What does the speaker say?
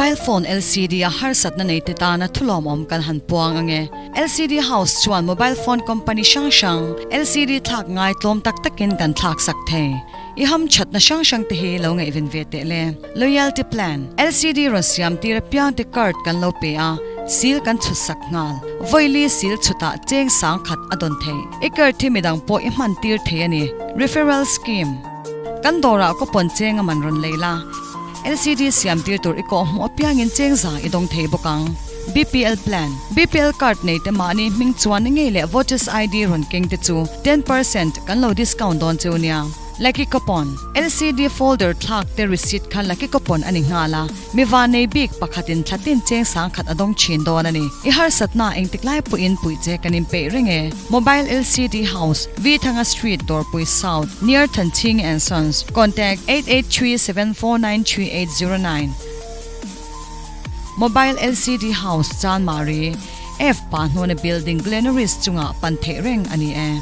Mobile phone LCD a harsatna nei te tana thulawmawm kan han puang ange. LCD House chuan mobile phone company hrang hrang LCD thlak ngai tlawm tak takin kan thlak sak thei. I ham thatna hrang hrang te hi lo ngaihven ve teh le. Loyalty Plan, LCD rawn siam tir apiang te card kan lo pe a, seal kan chhut sak nghal. Vawili seal chhutah cheng sang khat a dawn thei. I card hi midang pawh i hman tir thei a ni. Referral Scheme, Kan dawrah coupon cheng a man rawn lei la. LCD siam tir tur i kawh hmuh apiangin cheng za i dawng thei bawk ang. BPL Plan, BPL card nei te mahni hming chuan ngei leh Voters ID rawn keng te chu 10% kan lo discount dawn cheu nia. Lucky Coupon, LCD folder thlak te receipt kha Lucky Coupon a ni nghal a, mi van nei bik pakhatin thla tin cheng sang khat a dawng thin dawn a ni. I harsatna engtik lai pawhin puih che kan inpeih reng e. Mobile LCD House, V Thanga Street, Dawrpui South, near Thanching and Sons, contact 8837493809. Mobile LCD House, Chanmari, F pa hnuna building Glenorris chungah pan theih reng a ni e.